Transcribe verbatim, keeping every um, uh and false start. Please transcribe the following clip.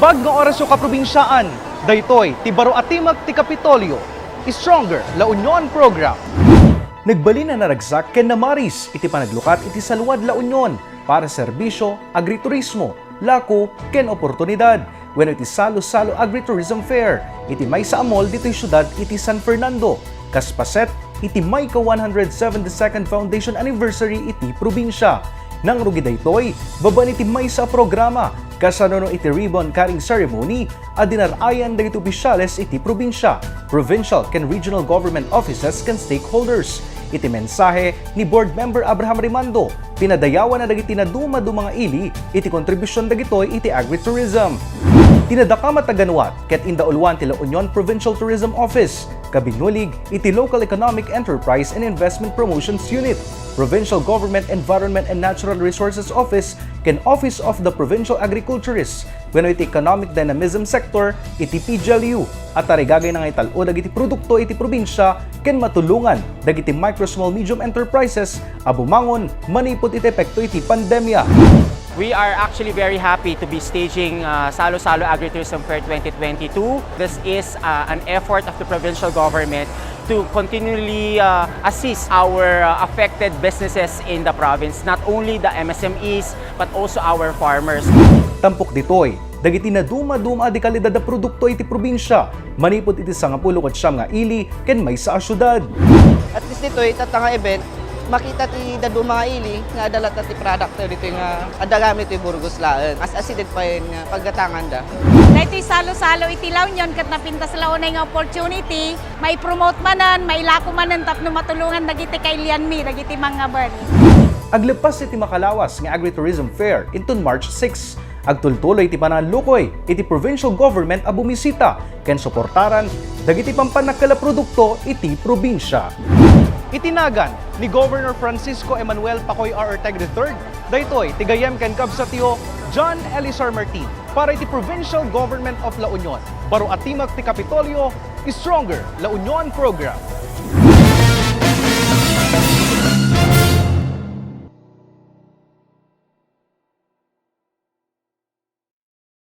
Pag nga oras yo kaprobinsiaan, daytoy ti baro a timek ti Kapitolyo, Stronger La Union Program. Nagbalin a naragsak ken namaris iti panaglukat iti Saluad La Union para serbisyo, agriturismo, lako, ken oportunidad wenno iti Salo-Salo Agritourism Fair iti maysa a mall ditoy siudad iti San Fernando, kas paset iti mayka one hundred seventy-second foundation anniversary iti probinsia. Nangrugi daytoy babaen iti maysa a programa kasano no iti ribbon cutting ceremony a dinar-ayan dagiti opisyales iti probinsia, provincial ken regional government offices ken stakeholders. Iti mensahe ni Board Member Abraham Rimando, pinadayawanna dagiti nadumaduma nga ili iti kontribusion dagitoy iti agritourism. Ti nadakamat a ganuat ket indauluan ti La Union Provincial Tourism Office, kabinulig iti Local Economic Enterprise and Investment Promotions Unit, Provincial Government Environment and Natural Resources Office, ken Office of the Provincial Agriculturist wenno iti Economic Dynamism Sector iti P G L U a tarigagayna nga ital-o dagiti produkto iti probinsia ken matulongan dagiti micro, small, medium enterprises a bumangon manipud iti epekto iti pandemia. We are actually very happy to be staging uh, Salo-Salo Agritourism Fair twenty twenty-two. This is uh, an effort of the provincial government to continually uh, assist our uh, affected businesses in the province, not only the M S M Es, but also our farmers. Tampok ditoy, dagiti nadumaduma a di kalidad a produkto iti probinsia, manipud iti sangapulo ket siam nga ili ken maysa a siudad. At least ditoy, tatta nga event, makita ti daduma nga ili nga adda latta ti product ditoy nga adda gami iti Burgos laeng. As asideg pay nga paggatanganda. Daytoy Salo-Salo iti La Union ket napintas la unay nga opportunity, mai-promote manen, mailako manen tapno matulongan dagiti kailianmi, dagiti mangngabet. Aglepas iti makalawas nga Agritourism Fair inton March six, agtultuloy ti pananlukoy iti provincial government a bumisita ken suportaran dagiti pampannakkel a produkto iti probinsia. Iti nagan ni Governor Francisco Emmanuel Pacoy R R Tagle the third, daytoy ti gayyem ken kabsatyo, John Elisar Martin, para iti Provincial Government of La Union, baro a timek ti Kapitolyo, Stronger La Union Program.